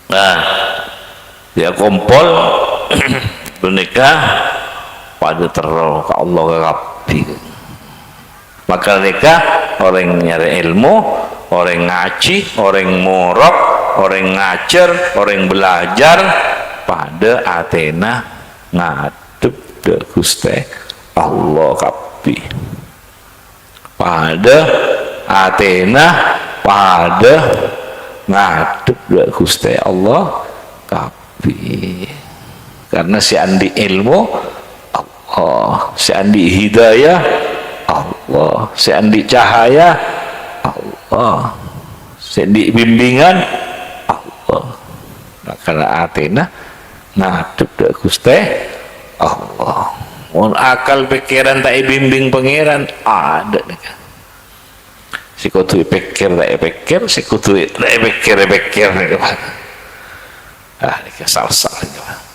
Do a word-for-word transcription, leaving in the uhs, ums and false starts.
Nah, ya kompol, ghânèka padâ terro ka Allah kabbhi. Maka ghânèka orèng nyarè èlmo, orèng ngajhi, orèng morok, orèng ngajhâr, orèng belajar, padâ atèna ngadhep dâ' Ghustè Allah kabbhi. Padâ atèna padâ ngadhep dâ' Ghustè Allah kabbhi. Karna sè andi' èlmo, Allah. Sè andi' hidayah, Allah. Sè andi' cahaya, Allah. Sè andi' bimbingan, Allah. Maka atèna ngadhep dâ' Ghustè Allah. Mon akal pèkkèran ta' èbimbing Pangèran, adâ' nèka. Sè kodhu èpèkkèr ta' èpèkkèr, sè kodhu è-, ta' èpèkkèr èpèkkèr nèka. Ah, nèka sal-sal nèka.